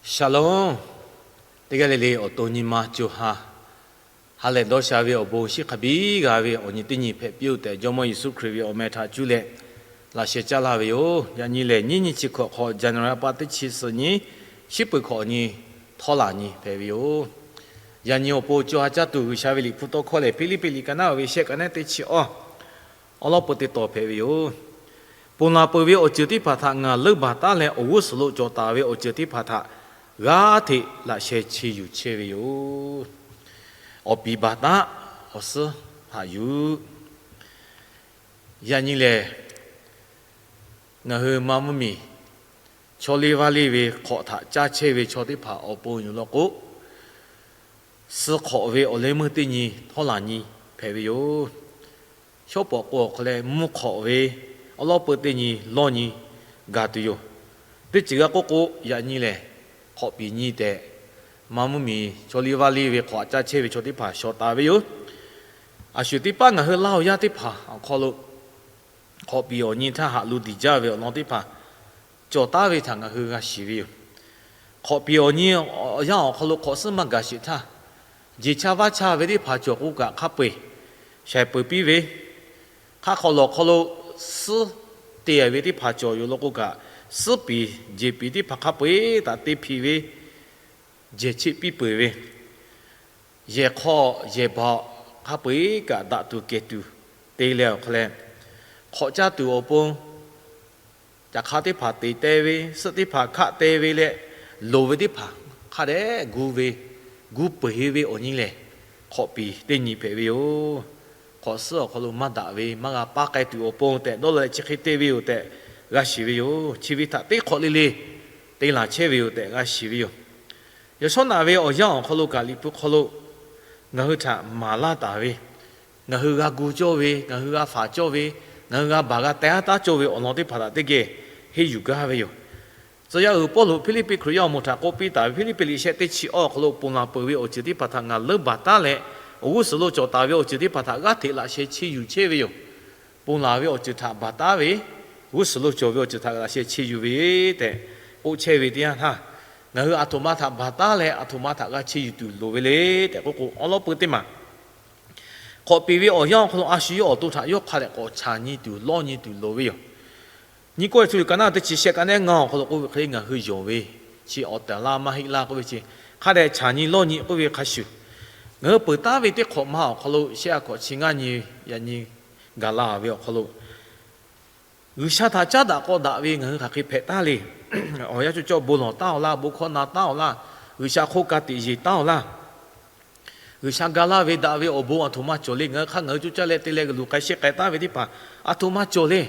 Shalom. Teˇ g'aˇ le le awˬ to nyi ma co ha, ha lehˬ dawˇ sha ve awˬ bon shiˉ hk'a biˇ g'a ve awˬ nyi teˇ nyi hpehꞈ piˇ-oˆ tehꞈ, Jawˇmawˇ Yeˍsuˆ Hkriꞈ ve awˬ meh htaꞈ cuˇ leh laꞈ sheh caˇ laˇ ve yoˬ. Yaꞈ nyi lehˬ, nyiˇ nyi chi hkawꞈ hk'awꞈ, January pa teˇ chi suhˍ nyi, shiˉ peuˬ hkawꞈ nyi, htawˇ laˬ nyi hpehꞈ ve yoˬ. Yaꞈ nyi awˬ pon co ha caˇ tuˬ G'uiˬsha ve liꞈ hpu tawˇ hkawˇ lehˬ, Hpiˇliˇpiˆ liꞈ ka naˉ ve shehˆ ka naˉ teˇ chi awˇ, awˉ lawˉ peu teˇ taw hpehꞈ ve yoˬ. Ponˬ laˬ peuˬ ve awˬ ceuˬ teˇ hpaˍ htaꞈ ngaˬ leuˆ baˬ taˉ leh, awˬ g'uˇ suhˍ lo cawˬ taˍ ve awˬ ceuˬ teˇ hpaˍ htaꞈ g'aˇ hteꞈ laꞈ sheh chi yuˬ chehˇ ve yoˬ. Awˬ piˍ baˬ taˉ, awˬ suhˉ haꞈ yuˬ. Yaꞈ nyi lehˬ, ngaˬ hui maˇ mvuhˇmiˬ chaw liˇ vaˇ liˇ ve hk'awꞈ htaꞈ caˇ chehˇ ve chaw teˇ hpaˍ awˬ pon yoˬ law k'o, suh hk'awꞈ ve awˬ leh meuˇ teˇ nyi htawˇ laˬ nyi hpehꞈ ve yoˬ. Shawˉ pawˍ k'o awˬ hk'aw leh mvuhˇ hk'awꞈ ve awˉ lawˉ peu teˇ nyi lawˇ nyi gaˬ tuˬ yoˬ. Teˇ ceuˬ g'a k'oˆ k'o, yaꞈ nyi lehˬ, hk'awꞈ piˍ nyi tehꞈ, maˇ mvuhˇmiˬ chaw liˇ vaˇ liˇ ve hk'awꞈ caˇ chehˇ ve chaw teˇ hpaˍ shawˍ taˍ ve yoˬ. A shu teˇ paˉ ngaˬ hui Laˇ huˍ yaˇ teˇ hpaˍ awˬ hk'aw lo hk'awꞈ piˍ awˬ nyi htaˇ haꞈ lu diˬ jaˇ ve awˬ lawn teˇ hpaˍ cawˬ taˉ ve htaꞈ ngaˬ hui g'a shiˍ ve yoˬ. Hk'awꞈ piˍ awˬ nyi awˬ yanˇ awˬ hk'aw lo hk'awꞈ suhˉ maˇ gaˬ sheˍ htaˇ, jeˬ cha vaˇ cha ve teˇ hpaˍ cawˬ k'o kaꞈ hk'a peu-eˬ shaiˍ peuˬ piˇ ve, hk'aˆ hk'aw lawˬ hk'aw lo suhˉ te ve teˇ hpaˍ cawˬ yoˬ law k'o kaꞈ, suhˉ piˍ jeˬ piˍ teˇ hpaˍ hk'a peu-eˬ htaꞈ te hpiˍ ve, jehˬ cheˆ piˇ peuˬ ve, yehˬ hk'aw yehˬ baˬ hk'a peu-eˬ kaꞈ daꞈ tuˬ kehˬ tuˬ te leh awˬ hk'aw leh, hk'awꞈ caˇ tuˬ awˬ pon caꞈ hk'aˇ teˇ hpaˍ te te ve, suhˆ teˇ hpaˍ hkaˆ te ve leh, loˍ ve teˇ hpaˍ hk'a dehꞈ gu ve, gu peu-eˬ ve awˬ nyi lehˬ, hk'awꞈ piˍ teˇ nyi hpehꞈ ve yoˬ. Hk'awꞈ suhˉ awˬ hk'aw lo maˇ daꞈ ve maˇ g'a paˇ k'ai tuˬ awˬ pon tehꞈ dawˇ law leh chi hk'e te ve yoˬ tehꞈ g'a shiˍ ve yoˬ. Chi ve htaꞈ teˇ hk'awꞈ le le te laˬ chehˇ ve yoˬ tehꞈ g'a shiˍ ve yoˬ. Yaꞈ shawˉ naꞈ ve awˬ yanˇ awˬ hk'aw lo kaꞈ Liꞈ hpu hk'aw lo ngaˬ hui htaꞈ maˍ laˇ taˍ ve, ngaˬ hui g'a gu cawˇ ve, ngaˬ hui g'a faˍ cawˇ ve, ngaˬ hui g'a baˬ g'a teh haˉ taˉ cawˇ ve awˬ lawn teˇ hpaˍ htaꞈ teˇ geh henˇ yuˬ gaˇ ve yoˬ. Tcuh yaˇ uiˍ Pawˇluꞈ Hpiˇliˇpiˆ Hkriꞈ yaˇ awˬ moˍ htaꞈ k'oˆ piˇ taˍ ve, Hpiˇliˇpiˆ liꞈ shehˆ teˇ chi awˇ awˬ hk'aw lo ponˬ laˬ peuˬ ve awˬ ceuˬ teˇ hpaˍ htaꞈ ngaˬ leuˆ baˬ taˉ leh, awˬ g'uˇ suhˍ lo cawˬ taˍ ve awˬ ceuˬ teˇ hpaˍ htaꞈ g'aˇ hteꞈ laꞈ sheh cheˇ yuˬ chehˇ ve yoˬ. Ponˬ laˬ ve awˬ ceuˬ htaꞈ baˬ taˉ ve, g'uˇ suhˍ lo cawˬ ve awˬ ceuˬ htaꞈ laꞈ sheh cheˇ yuˬ ve tehꞈ k'oˆ chehˇ ve teˇ yanˇ htaˇ, ngaˬ hui aˬ htoꞈ ma htaꞈ baˬ taˉ leh aˬ htoꞈ ma htaꞈ g'a cheˇ yuˬ tuˬ loˍ ve le tehꞈ k'oˆ k'o, awˉ lawˉ peu teˇ maˬ hk'awꞈ piˍ ve awˬ yanˇ awˬ hk'aw lo a shu yawˇ awˬ to htaꞈ yawˇ hk'a dehꞈ k'awꞈ chaˍ nyi tuˬ lawˇ nyi tuˬ loˍ ve yoˬ. Nyi kawˆ e htu yuˬ ka naˉ teˇ chi shehˆ ka naˉ ngaˇ awˬ hk'aw lo k'oˆ ve hk'e, ngaˬ hui yonˍ ve chi awˬ tehˬ laˇ maˇ heˆ laˇ k'oˆ ve chi hk'a dehꞈ chaˍ nyi lawˇ nyi k'oˆ ve hk'a shuˍ, ngaˬ hui peuˬ taˉ ve teˇ hk'awꞈ ma awˬ hk'aw lo shehˆ a hkawꞈ chi ngaˇ nyi yaꞈ nyi gaˬ la ve awˬ hk'aw lo, G'uiˬsha htaꞈ caˉ daꞈ k'aw daꞈ ve ngaˬ hui hk'aˬ hk'e hpehꞈ taˉ le. Awˬ yanˇ cawˇ cawˇ bon lawˬ taˉ-oˬ laˇ, bon hkawˇ na taˉ-oˬ laˇ, G'uiˬsha hk'oˆ ka tiꞈ yeˬ taˉ-oˬ laˇ, G'uiˬsha ga laˇ ve daꞈ ve awˬ bon aˬ htoꞈ ma cawˬ le. Ngaˬ hui hk'a ngaˬ hui coˇ caˇ leh te leh luˬ k'ai sheˆ k'ai taˉ ve teˇ hpaˍ aˬ htoꞈ ma cawˬ le.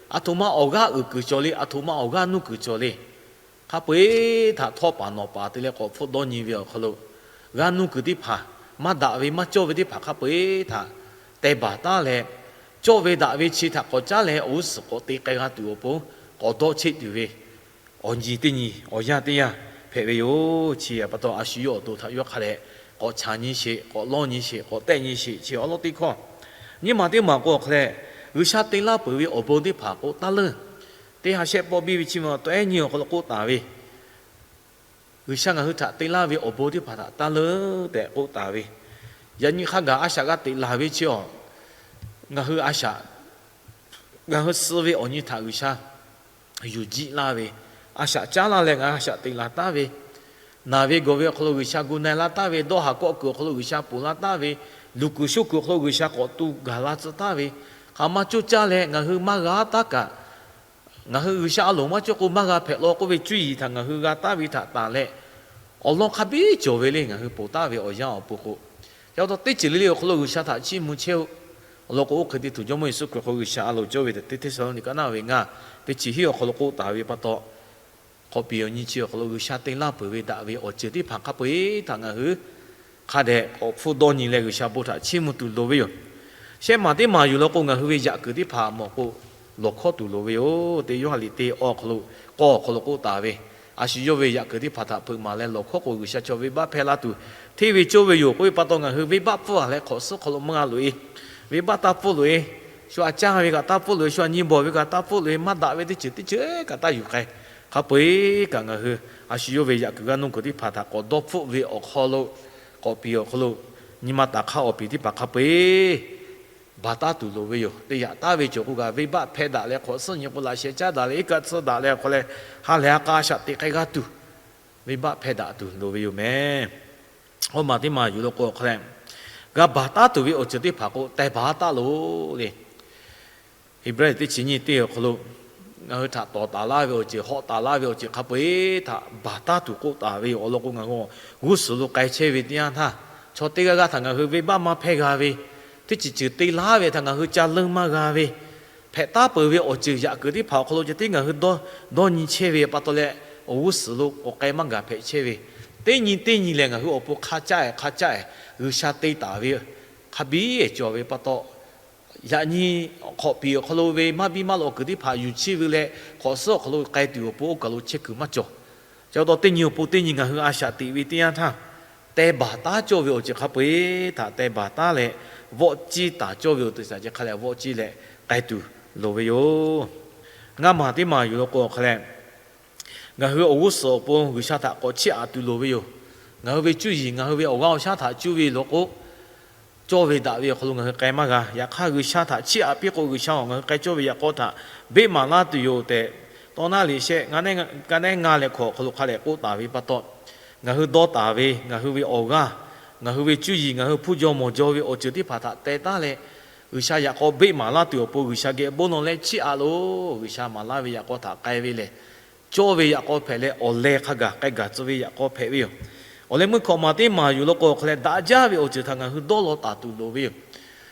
Aˬ htoꞈ ma awˬ g'aˇ uiˍ kuiˬ cawˬ le. Aˬ htoꞈ ma awˬ g'aˇ nuˇ kuiˬ cawˬ le. Hk'a peu-eˬ htaꞈ htawˇ paˍ nawˬ paˍ te leh k'awꞈ hpfuhˆ dawˇ nyi ve awˬ hk'aw lo, g'aˇ nuˇ kuiˬ teˇ hpaˍ, maˇ daꞈ ve maˇ cawˇ ve teˇ hpaˍ hk'a peu-eˬ htaꞈ teh baˬ taˉ leh, cawˇ ve daꞈ ve chi htaꞈ k'awꞈ caˉ leh awˬ g'uˇ suhˍ k'awꞈ te k'ai g'a tuˬ awˬ pon k'awꞈ dawˇ cheˆ tuˬ ve awˬ nyi teˇ nyi awˬ yanˇ teˇ yanˇ hpehꞈ ve yoˬ. Chi pa taw a shu yawˇ awˬ to htaꞈ yawˇ hk'a dehꞈ k'awꞈ chaˍ nyi sheˍ, k'awꞈ lawˇ nyi sheˍ, k'awꞈ tehˆ nyi sheˍ. Chi awˉ lawˉ teˇ hkawˇ. Nyiˇ maˬ teˇ maˬ k'o awˬ hk'aw leh, G'uiˬsha te laˇ peuˬ ve awˬ bon teˇ hpaˍ k'o taˇ leuˇ. Teˇ ha shehˆ pawˆ biˇ ve chi ma tawˆ ehˉ nyi awˬ hk'aw lo k'oˆ taˍ ve, G'uiˬsha ngaˬ hui htaꞈ te laˇ ve awˬ bon teˇ hpaˍ htaꞈ taˇ leuˇ tehꞈ k'oˆ taˍ ve. Yaꞈ nyi hk'a gaˬ a shaꞈ g'a teꞈ laˬ ve chi awˬ, ngaˬ hui a shaꞈ, ngaˬ hui suh ve awˬ nyi htaꞈ G'uiˬsha yuˬ jiˆ laˇ ve, a shaꞈ caˉ laˇ leh ngaˬ hui a shaꞈ teꞈ laˬ taˉ ve, naˬ ve gawˬ ve awˬ hk'aw lo G'uiˬsha gu na-e laˇ taˉ ve, dawˇ haˍ kawˆ kuiˬ awˬ hk'aw lo G'uiˬsha ponˬ laˇ taˉ ve, luˬ kuiˬ shoˆ kuiˬ awˬ hk'aw lo G'uiˬsha k'awꞈ tu gaˬ la tcuh taˉ ve, hk'aˬ ma coˇ caˇ leh ngaˬ hui maˇ g'a taˉ kaꞈ, ngaˬ hui G'uiˬsha a loˍ maˇ cawˇ k'o maˇ g'a hpehꞈ law k'oˆ ve cuˇ yiˍ htaꞈ ngaˬ hui g'a taˉ ve htaꞈ tanˬ leh, awˬ lawn hk'a biˇ cawˬ ve le. Ngaˬ hui ponˬ taˉ ve awˬ yanˇ awˬ pon k'o, yaꞈ taw teˇ ceuˬ le le awˬ hk'aw lo G'uiˬsha htaꞈ chiˇ mvuh chehˇ-oˆ. Awˬ lawn k'o, oˇ hk'e te tuˬ Jawˇmawˇ Yeˍsuˆ Hkriꞈ hk'aw G'uiˬsha a loˍ cawˇ ve teˇ Hteˇsaˍlawˇniˆ ka naˉ ve ngaˇ teˇ chi hiˉ awˬ hk'aw lo k'oˆ taˍ ve pa taw, hk'awꞈ piˍ awˬ nyi chi awˬ hk'aw lo G'uiˬsha te laˇ peuˬ ve daꞈ ve awˬ ceuˬ teˇ hpaˍ hk'a peu-eˬ htaꞈ ngaˬ hui hk'a dehꞈ k'awꞈ hpfuhˆ dawˇ nyi leh G'uiˬsha bon htaꞈ chiˇ mvuh tuˬ loˍ ve yoˬ. Shehˆ maˬ teˇ maˬ yuˬ law k'o, ngaˬ hui ve yaꞈ kuiˬ teˇ hpaˍ mawˬ k'o, lawˬ hkawˉ tuˬ loˍ ve yoˬ tehꞈ, Yoˇhanˬ liꞈ teˇ awˇ hk'aw lo, k'awˇ awˬ hk'aw lo k'oˆ taˍ ve, a shu yawˇ ve yaꞈ kuiˬ teˇ hpaˍ htaꞈ hpeuꞈ maˍ leh lawˬ hkawˉ k'o, G'uiˬsha chaw venˇbaˆ hpehˇ laˇ tuˬ hteˇ ve cawˇ ve yoˬ k'oˆ ve pa taw, ngaˬ hui venˇbaˆ pfuhˇ-a leh hk'awꞈ suhˉ hk'aw lo maˇ g'a loꞈ-e. Venˇbaˆ taˇ pfuhˇ loꞈ-e. Shu aꞈ caˇ ve kaꞈ taˇ pfuhˇ loꞈ-e. Shu aꞈ nyi bawˬ ve kaꞈ taˇ pfuhˇ loꞈ-e. Maˇ daꞈ ve teˇ ceuˬ teˇ ceuˬ kaꞈ taˇ yuˬ k'ai. Hk'a peu-eˬ kaꞈ ngaˬ hui a shu yawˇ ve yaꞈ kuiˬ g'aˇ nuˇ kuiˬ teˇ hpaˍ htaꞈ k'awꞈ dawˇ hpfuhˆ ve awˬ hk'aw lo, k'awꞈ piˍ awˬ hk'aw lo, nyi ma taˍ hk'aˇ awˬ piˍ teˇ hpaˍ hk'a peu-eˬ baˬ taˉ tuˬ loˍ ve yoˬ. Te yaꞈ taˉ ve cawˬ k'o kaꞈ, venˇbaˆ hpehˇ daꞈ leh hk'awꞈ suhˉ nyi k'o laꞈ sheh caˉ daꞈ leh iˉ kaˆ tsuhˇ daꞈ leh awˬ hk'aw leh ha lehˬ ha k'a a shaꞈ teꞈ k'ai g'a tuˬ, venˇbaˆ hpehˇ daꞈ tuˬ loˍ ve yoˬ mehˍ. Awˇ maˬ teˇ maˬ yuˬ lo k'o awˬ hk'aw leh, g'a baˬ taˉ tuˬ ve awˬ ceuˬ teˇ hpaˍ k'o teh baˬ taˉ loˬ le. Heˍbrehˇ teˇ chi nyiˇ teˇ awˬ hk'aw lo ngaˬ hui htaꞈ tawˍ taˍ laˇ ve awˬ ceuˬ, hawˆ taˍ laˇ ve awˬ ceuˬ hk'a peu-eˬ htaꞈ baˬ taˉ tuˬ k'oˆ taˍ ve yoˬ. Awˬ lawn k'o, ngaˬ hui g'uˇ suhˍ lo k'ai chehˇ ve teˇ yanˇ htaˇ, chaw teˇ g'aˇ g'aˇ htaꞈ ngaˬ hui venˇbaˆ maˇ hpehˇ g'a ve, teˇ ceuˬ ceuˬ te laˇ ve htaꞈ ngaˬ hui ca leuˇ maˇ g'a ve, hpehꞈ taˉ peuˬ ve awˬ ceuˬ yaꞈ kuiˬ teˇ hpaˍ awˬ hk'aw lo ceh tiˉ ngaˬ hui dawˇ nyi chehˇ ve pa taw leh, awˬ g'uˇ suhˍ lo k'awꞈ k'ai maˇ gaˬ hpehꞈ chehˇ ve, teˇ nyi teˇ nyi lehˬ ngaˬ hui awˬ pon hk'a caˆ-e hk'a caˆ-e G'uiˬsha te taˍ ve hk'a biˇ cawˬ ve pa taw, yaꞈ nyi hk'awꞈ piˍ awˬ hk'aw lo ve maˇ biˇ maˇ lawꞈ kuiˬ teˇ hpaˍ yuˬ chiˇ ve leh, hk'awꞈ suhˉ awˬ hk'aw lo k'ai tuˬ awˬ pon oˇ kaˬ lo chehˇ kuiˬ maˇ cawˬ. Chi pa taw teˇ nyi awˬ pon teˇ nyi ngaˬ hui a shaꞈ teꞈ ve teˇ yanˇ htaˇ, teh baˬ taˉ cawˇ ve awˬ ceuˬ hk'a peu-eˬ htaꞈ teh baˬ taˉ leh, vawˆ ciˇ taˍ cawˇ ve awˬ ceuˬ htaꞈ chi hk'a leh vawˆ ciˇ leh k'ai tuˬ loˍ ve yoˬ. Ngaˇ maˬ teˇ maˬ yuˬ lo k'o awˬ hk'aw leh, ngaˬ hui awˬ g'uˇ suhˍ awˬ pon G'uiˬsha htaꞈ k'awꞈ chiˇ aꞈ tuˬ loˍ ve yoˬ. Ngaˬ hui ve cuˇ yiˍ, ngaˬ hui ve awˬ g'aˇ awˬ shaˉ htaꞈ cuˇ ve law k'o, cawˇ ve daꞈ ve awˬ hk'aw lo ngaˬ hui k'ai maˇ g'a. Yaꞈ hk'aˇ, G'uiˬsha htaꞈ chiˇ aꞈ piˇ k'o, G'uiˬsha awˬ ngaˬ hui k'ai cawˇ ve yaꞈ k'aw htaꞈ beˆ maˍ laˇ tuˬ yoˬ tehꞈ, Tawˇ naˉ liꞈ shehˆ, ka nehˉ ngaˇ leh hkawꞈ awˬ hk'aw lo hk'a lehˬ k'oˆ taˍ ve pa taw, ngaˬ hui dawˇ taˍ ve, ngaˬ hui ve awˬ g'aˇ, ngaˬ hui ve cuˇ yiˍ, ngaˬ hui hpu jaw mawˬ jaw ve awˬ ceuˬ teˇ hpaˍ htaꞈ teh taˉ leh, G'uiˬsha yaꞈ k'aw beˆ maˍ laˇ tuˬ awˬ pon G'uiˬsha geh bon lawˬ leh chiˇ aꞈ loˬ. G'uiˬsha maˍ laˇ ve yaꞈ k'aw htaꞈ k'ai ve lehˬ, cawˇ ve yaꞈ k'aw hpehꞈ leh, awˬ leh hk'a gaˬ k'ai gaˬ tcuh ve yaꞈ k'aw hpehꞈ ve yoˬ. Awˬ leh meuˇ hkawꞈ maˬ teˇ maˬ yuˬ lo k'o awˬ hk'aw leh, daꞈ jaˇ ve awˬ ceuˬ htaꞈ ngaˬ hui dawˇ law taˍ tuˬ loˍ ve yoˬ.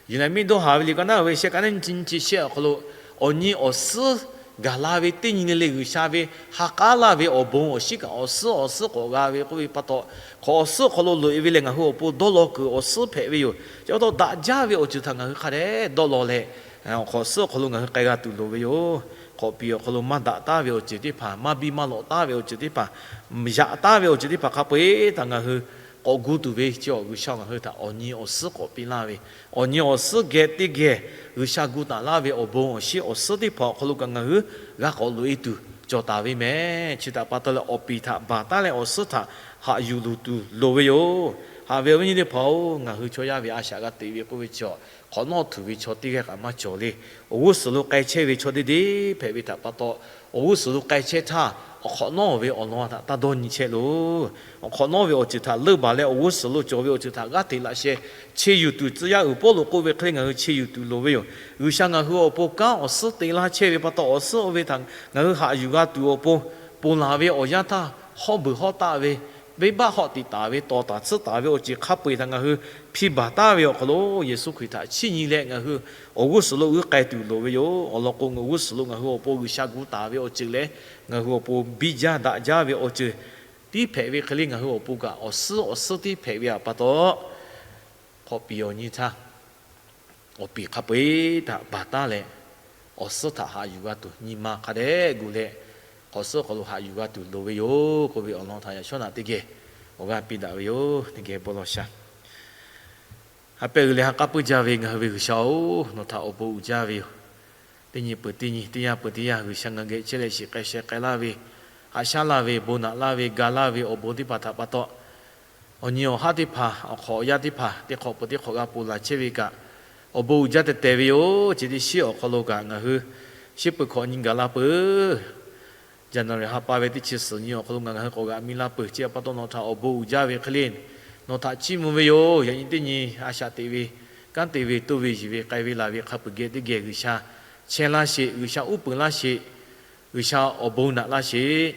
Yeˍraˍmiˆ dawˇ haˍ ve liꞈ ka naˉ ve shehˆ, ka nehˉ nyiˇ chi shehˆ awˬ hk'aw lo, awˬ nyi awˬ suhˉ gaˬ la ve teˇ nyi le le G'uiˬsha ve ha k'aˉ laˇ ve awˬ bon awˬ shinˉ kaꞈ awˬ suhˉ awˬ suhˉ k'awꞈ g'a ve k'oˆ ve pa taw, hk'awꞈ awˬ suhˉ awˬ hk'aw lo loꞈ-e ve lehˬ, ngaˬ hui awˬ pon dawˇ law kuiˬ awˬ suhˉ hpehꞈ ve yoˬ. Chi pa taw, daꞈ jaˇ ve awˬ ceuˬ htaꞈ ngaˬ hui hk'a dehꞈ dawˇ law leh, hk'awꞈ suhˉ awˬ hk'aw lo ngaˬ hui k'ai g'a tuˬ loˍ ve yoˬ. Hk'awꞈ piˍ awˬ hk'aw lo maˇ daꞈ taˉ ve awˬ ceuˬ teˇ hpaˍ, maˇ biˇ maˇ lawꞈ taˉ ve awˬ ceuˬ teˇ hpaˍ, yaꞈ taˉ ve awˬ ceuˬ teˇ hpaˍ hk'a peu-eˬ htaꞈ ngaˬ hui k'awꞈ gu tuˬ ve chi awˬ, G'uiˬsha ngaˬ hui htaꞈ awˬ nyi awˬ suhˉ k'awꞈ piˇ laˇ ve, awˬ nyi awˬ suhˉ geh teˇ geh G'uiˬsha gu taˍ laˇ ve awˬ bon awˬ shinˉ awˬ suhˉ teˇ hpaˍ awˬ hk'aw lo kaꞈ ngaˬ hui g'a k'awꞈ loꞈ-e tuˬ cawˬ taˍ ve mehˬ. Chi htaꞈ pa taw leh, awˬ piˍ htaꞈ baˬ taˉ leh awˬ suhˉ htaꞈ haꞈ yuˬ luˬ tuˬ loˍ ve yoˬ. Haꞈ ve awˬ viˉ nyi teˇ hpaˍ-oˬ, ngaˬ hui chaw yaˇ ve a shaꞈ g'a teꞈ ve k'oˆ ve chi, hk'awꞈ nawˉ htuˬ ve chaw teˇ g'aˇ kaꞈ maˇ cawˬ le. Awˬ g'uˇ suhˍ lo k'ai chehˇ ve chaw deˇ deˇ hpehꞈ ve htaꞈ pa taw, awˬ g'uˇ suhˍ lo k'ai chehˇ htaˇ, awˬ hk'awꞈ nawˉ ve awˬ lawn htaꞈ taˇ dawˇ nyi chehˇ loˬ. Awˬ hk'awꞈ nawˉ ve awˬ ceuˬ htaꞈ leuˆ baˬ leh awˬ g'uˇ suhˍ lo cawˬ ve awˬ ceuˬ htaꞈ g'aˇ hteꞈ laꞈ sheh che yuˬ tuˬ, tcuh yaˇ uiˍ Pawˇluꞈ k'oˆ ve hk'e le ngaˬ hui che yuˬ tuˬ loˍ ve yoˬ. G'uiˬsha ngaˬ hui awˬ pon kanˉ awˬ suhˉ te laˇ chehˇ ve pa taw, awˬ suhˉ oˇ ve htaꞈ ngaˬ hui haꞈ yuˬ g'a tuˬ awˬ pon, ponˬ laˬ ve awˬ yanˇ htaˇ hawˉ beuˬ hawˉ taˆ ve, venˇbaˆ hawˆ tiꞈ taˍ ve, tawˍ taˍ tsuhˇ taˍ ve awˬ ceuˬ hk'a peu-eˬ htaꞈ ngaˬ hui hpiˇ baˬ taˍ ve awˬ hk'aw lo, Yeˍsuˆ Hkriꞈ htaꞈ chiˇ nyi leh ngaˬ hui awˬ g'uˇ suhˍ lo uiˍ k'ai tuˬ loˍ ve yoˬ. Awˬ lawn k'o, ngaˬ g'uˇ suhˍ lo ngaˬ hui awˬ pon G'uiˬsha gu taˍ ve awˬ ceuˬ leh, ngaˬ hui awˬ pon biˇ jaˇ daꞈ jaˇ ve awˬ ceuˬ tiˉ hpehꞈ ve hk'e le, ngaˬ hui awˬ pon kaꞈ awˬ suhˉ awˬ suhˉ tiˉ hpehꞈ ve pa taw, hk'awꞈ piˍ awˬ nyi htaˇ, awˬ piˍ hk'a peu-eˬ htaꞈ baˬ taˉ leh, awˬ suhˉ htaꞈ haꞈ yuˬ g'a tuˬ nyi ma hk'a dehꞈ gu leh, hk'awꞈ suhˉ awˬ hk'aw lo haꞈ yuˬ g'a tuˬ loˍ ve yoˬ k'oˆ ve awˬ lawn htaꞈ yaꞈ shawˉ naꞈ teˇ geh awˬ g'aˇ piˇ daꞈ ve yoˬ. Teˇ geh bon lawˬ shaˍ. Ha pehˇ g'uiˬ leh ha k'aˉ puiˉ jaˇ ve ngaˬ hui ve G'uiˬsha-oˬ, nawˬ htaꞈ awˬ bon uiˍ jaˇ ve yoˬ. Teˇ nyi peuˬ teˇ nyi, teˇ yanˇ peuˬ teˇ yanˇ, G'uiˬsha ngaˬ geh chehˇ leh shiˍ k'ai sheh k'ai laˇ ve, haꞈ shaˉ laˇ ve, bon naꞈ laˇ ve, ga laˇ ve awˬ bon teˇ hpaˍ htaꞈ pa taw, awˬ nyi awˬ haˉ teˇ hpaˍ, awˬ hk'awꞈ awˬ yaˇ teˇ hpaˍ teˇ hk'awꞈ peuˬ teˇ hk'awꞈ g'a ponˬ laˬ chehˇ ve kaꞈ, awˬ bon uiˍ jaˇ teh teh ve yoˬ. Chi teˇ shiˉ awˬ hk'aw lo kaꞈ ngaˬ hui shiˉ peuˬ hkawꞈ nyi gaˬ la peuˬ. January ha pa ve teˇ chi suhˍ nyi awˬ hk'aw lo ngaˬ ngaˬ hui k'awꞈ g'aꞈ mi la peuˬ. Chi pa taw nawˬ htaꞈ awˬ bon uiˍ jaˇ ve hk'e le, nawˬ htaꞈ chiˇ mvuh ve yoˬ. Yaꞈ nyi teˇ nyi a shaꞈ teꞈ ve, kanˉ te ve, toˇ ve yiˬ ve, k'ai ve laˬ ve hk'a peuˬ geh teˇ geh G'uiˬsha chehˇ laˇ sheˍ, G'uiˬsha uˉ peunˍ laˇ sheˍ, G'uiˬsha awˬ bon naꞈ laˇ sheˍ.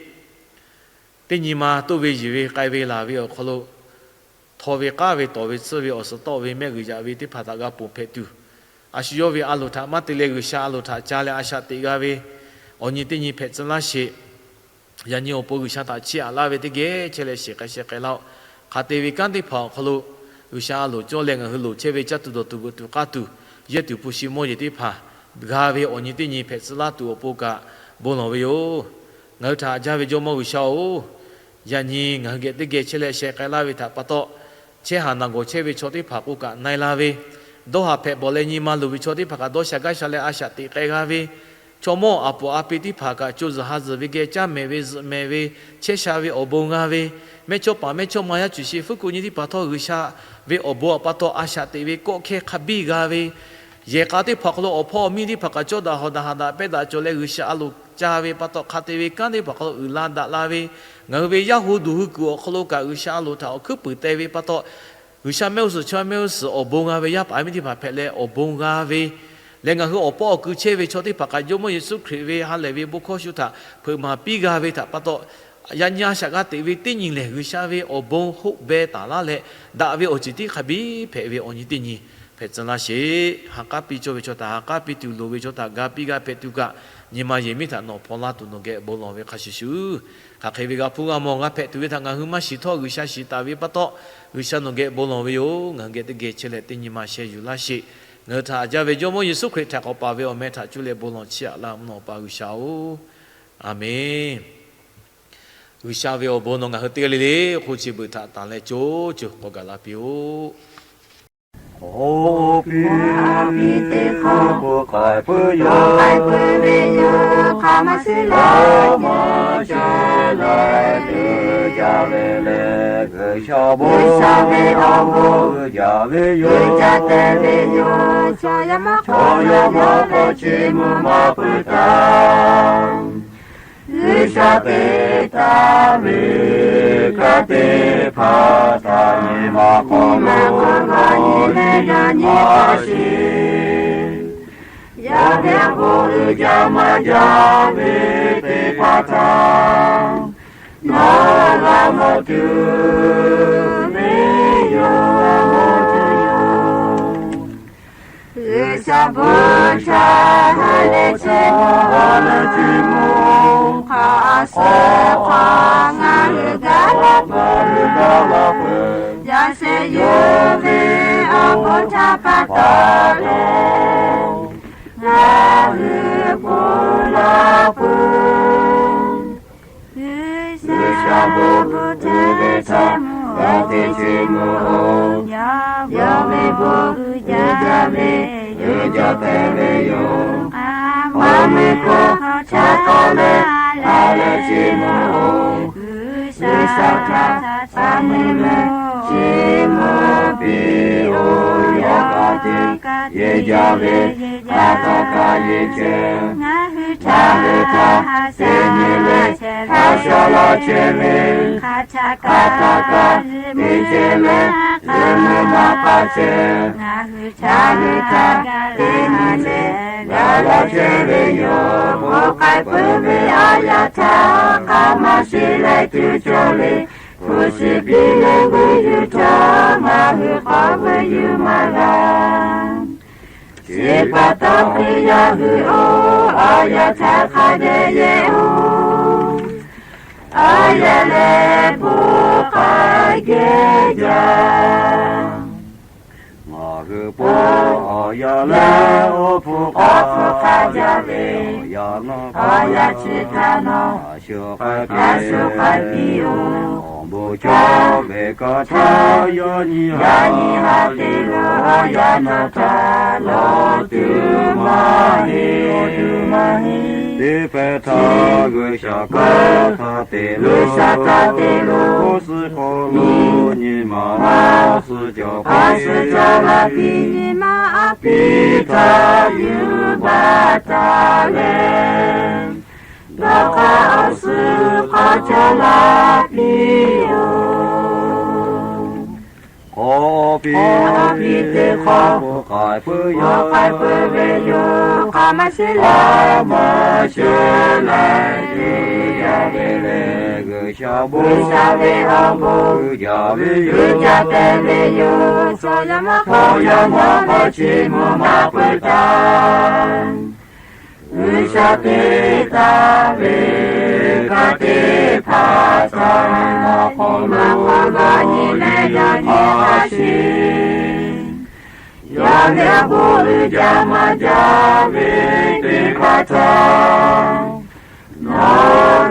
Teˇ nyi ma toˇ ve yiˬ ve k'ai ve laˬ ve awˬ hk'aw lo, htaw ve k'aˉ ve tawˍ ve tsuhˇ ve awˬ suhˍ tawˆ ve mehˆ g'uiˬ yaꞈ ve teˇ hpaˍ htaꞈ g'a ponˬ hpehꞈ tuˬ, a shu yawˇ ve a loˍ htaꞈ maˇ te leh G'uiˬsha a loˍ htaꞈ ca leh a shaꞈ teꞈ g'a ve awˬ nyi teˇ nyi hpehꞈ tcuh laˇ sheˍ. Yaꞈ nyi awˬ pon G'uiˬsha htaꞈ chiˇ aꞈ laˇ ve teˇ geh chehˇ leh shiˍ k'ai sheh k'ai laˇ-oˆ. Hk'aˬ te ve kanˉ teˇ hpaˍ awˬ hk'aw lo, G'uiˬsha a loˍ cawˇ leh ngaˬ hui loˍ chehˇ ve caˇ tuˬ dawˬ tuˬ veuꞈ tuˬ k'aˇ tuˬ, yehˇ tuˬ hpu shi mawˇ yeˬ teˇ hpaˍ g'a ve awˬ nyi teˇ nyi hpehꞈ tcuh laˇ tuˬ awˬ pon kaꞈ bon lawˬ ve yoˬ. Ngaˬ hui htaꞈ haꞈ jaˇ ve Jawˇmawˇ G'uiˬsha-oˬ, yaꞈ nyi ngaˬ hui geh teˇ geh chehˇ leh sheh k'ai laˇ ve htaꞈ pa taw, chehˇ haˍ naˬ gawˬ chehˇ ve chaw teˇ hpaˍ k'o kaꞈ na-e la ve, dawˇ haˍ hpehꞈ bawˬ leh nyi ma luˬ ve chaw teˇ hpaˍ kaꞈ dawˇ sha gaˇ sha leh a shaꞈ teꞈ k'ai g'a ve, chaw mawˇ a poˍ a pi teˇ hpaˍ kaꞈ co zuhˬ ha zuhˬ ve geh caˇ mehˍ ve zuhꞈ mehˍ ve chehˇ sha ve awˬ bon g'a ve, mehˇchawˇ paˍ mehˇchawˇma yaˇ cuˬ sheˍ fuˉ kuˬ nyi teˇ hpaˍ htawˇ G'uiˬsha ve awˬ bon awˬ pa taw a shaꞈ teꞈ ve kawˆ hkehˇ hk'a biˇ g'a ve, yehˬ k'a teˇ hpaˍ awˬ hk'aw lo awˬ hpawˇ awˬ miˇ teˇ hpaˍ kaꞈ cawˇ daꞈ hawˍ daꞈ haˍ daꞈ pehˇ daꞈ cawˬ leh G'uiˬsha a loˍ ca ve pa taw hk'a te ve kanˉ teˇ hpaˍ awˬ hk'aw lo uiˍ la daꞈ la ve, ngaˬ hui ve yaˇ hu duˬ hui kuiˬ awˬ hk'aw lo kaꞈ G'uiˬsha a loˍ htaꞈ awˬ hkuiˉ puiˍ teh ve pa taw, G'uiˬsha mehˆ g'uˇ suhˍ chaw mehˆ g'uˇ suhˍ awˬ bon g'a ve yaˇ paˍ yaˇ miˇ teˇ hpaˍ hpehꞈ leh awˬ bon g'a ve, leh ngaˬ hui awˬ pawˆ awˬ ku chehˇ ve chaw teˇ hpaˍ kaꞈ Jawˇmawˇ Yeˍsuˆ Hkriꞈ ve ha lehˬ ve bon hkawˇ shu htaꞈ hpeuꞈ maˍ piˇ g'a ve htaꞈ pa taw, yaꞈ nyi a shaꞈ g'a teꞈ ve teˇ nyi lehˬ G'uiˬsha ve awˬ bon hoˆ beh taˍ laˇ leh, daꞈ ve awˬ ceuˬ tiˉ hk'a biˇ hpehꞈ ve awˬ nyi teˇ nyi hpehꞈ tcuh laˇ sheˍ. Ha k'aˉ piˇ cawˇ ve chaw htaꞈ ha k'aˉ piˇ tuˬ loˍ ve chaw htaꞈ ga piˇ g'a hpehꞈ tuˬ kaꞈ, nyi ma yehˬ miˉ htaꞈ nawˬ hpaw laˇ tuˬ nawˬ geh bon lawˬ ve hk'a shuˍ shuˍ, hk'aˬ hk'e ve g'a hpuˇ g'a mawˬ g'a hpehꞈ tuˬ ve htaꞈ ngaˬ hui maˇ shiˍ htawˇ G'uiˬsha shiˍ taˍ ve pa taw, G'uiˬsha nawˬ geh bon lawˬ ve yoˬ. Ngaˬ hui geh teˇ geh chehˇ leh teˇ nyi ma sheh yuˬ laˇ sheˍ. Ngaˬ hui htaꞈ haꞈ jaˇ ve Jawˇmawˇ Yeˍsuˆ Hkriꞈ htaꞈ k'awꞈ paˍ ve awˬ meh htaꞈ cuˇ leh bon lawˬ chiˇ aꞈ laˇ mvuhˇ naw pa G'uiˬsha-oˬ, Aˍmenˇ. G'uiˬsha ve awˬ bon nawˬ ngaˬ hui teˇ g'aˇ le le hk'oˆ chi beuꞈ htaꞈ tanˬ leh co ceuˬ k'awꞈ gaˬ la piˇ-oˆ. Awˬ pi, teˇ hk'aˇ bon k'ai puiˉ yoˬ, k'ai puiˉ ve yoˬ, hk'a maˇ shiˍ leh maˇ shiˍ leh uiˍ jaˇ ve lehˬ, G'uiˬsha bon, G'uiˬsha ve awˬ bon uiˍ jaˇ ve yoˬ, uiˍ jaˇ te ve yoˬ. Chaw yaˇ maˇ k'awꞈ, chaw yaˇ maˇ k'awꞈ chiˇ mvuh maˇ puiˉ taˍ. G'uiˬsha te taˍ ve kanˉ teˇ hpaˍ htaꞈ nyi ma hk'aw lo nyi leh yaꞈ nyi maˇ shiˍ. Yawˇ ve awˬ bon uiˍ jaˇ maˇ jaˇ ve teˇ hpaˍ htaꞈ nawˬ g'a mawˬ tuˬ ve yoˬ. G'uiˬsha bon chaˇ ha leh chiˇ mvuh, ha leh chiˇ mvuh, hk'a suh hk'a ngaˬ hui gaˬ la peuˬ, gaˬ la peuˬ. Yaꞈ sheh yawˇ ve awˬ bon htaꞈ pa taw leh ngaˬ hui bon la peuˬ. G'uiˬsha bon htaꞈ te chiˇ mvuh-oˬ. Yawˇ ve bon uiˍ jaˇ ve, uiˍ jaˇ te ve yoˬ. Awˬ meh hkawˇ htaꞈ k'awꞈ leh, ha leh chiˇ mvuh-oˬ. G'uiˬsha htaꞈ taˇ mvuh leh chiˇ mvuh piˇ-oˬ. Yawˇ hk'a te yeˬ jaˇ ve, hk'aˬ htaˇ kaꞈ yeˬ chehˇ. Ngaˬ hui htaꞈ teˇ nyi leh hk'a sha laˇ chehˇ ve, hk'aˬ htaˇ kaꞈ teˇ chehˇ leh, teˇ nyi maˇ hk'a chehˇ. Ngaˬ hui htaꞈ teˇ nyi leh g'a laˇ chehˇ ve yoˬ. Bon k'ai puiˉ ve awˬ yanˇ htaˇ, hk'a maˇ shiˍ leh tuˬ cawˬ le. Hpu shi piˇ leh vuiˇ yuˬ htawˇ, ngaˬ hui k'awꞈ vuiˇ yuˬ maˇ g'a. Chi pa taw Hkriꞈ yaˇ hui-oˬ, awˬ yanˇ htaˇ hk'a dehꞈ yehˬ-oˬ. Awˬ yanˇ lehˬ bon k'ai geh jaˇ. Ngaˬ hui pon awˬ yanˇ lehˬ awˬ hpu k'awꞈ hpu k'ai jaˇ ve, awˬ yanˇ chi htaꞈ nawˬ a shu k'ai piˇ-oˬ. Awˬ bon cawˬ ve kaꞈ htaˇ, yaꞈ nyi ha te lo awˬ yanˇ nawˬ htaꞈ lawˬ tuˬ maˇ heˆ, lawˬ tuˬ maˇ heˆ. Teˇ hpehꞈ htaˇ G'uiˬsha hk'aˬ htaˇ te lo, G'uiˬsha htaˇ te lo, awˬ suhˉ hk'aw lo nyi ma awˬ suhˉ cawˬ, awˬ suhˉ cawˬ la piˇ, nyi ma a piˇ htaˇ yuˬ baˬ taˍ leh, dawˇ hk'aˇ awˬ suhˉ k'awꞈ cawˬ la piˇ-oˬ. Awˬ pi teˇ hk'aˇ bon k'ai puiˉ yoˬ, k'ai puiˉ ve yoˬ. Hk'a maˇ shiˍ leh, hk'a maˇ shiˍ leh uiˍ jaˇ ve lehˬ, G'uiˬsha bon, G'uiˬsha ve awˬ bon uiˍ jaˇ ve yoˬ, uiˍ jaˇ te ve yoˬ. Chaw yaˇ maˇ k'awꞈ, chaw yaˇ maˇ k'awꞈ chiˇ mvuh maˇ puiˉ taˍ. G'uiˬsha te taˍ ve kanˉ teˇ hpaˍ htaꞈ nyi ma hk'aw lo nyi leh yaꞈ nyi maˇ shiˍ. Yawˇ ve awˬ bon uiˍ jaˇ maˇ jaˇ ve teˇ hpaˍ htaꞈ nawˬ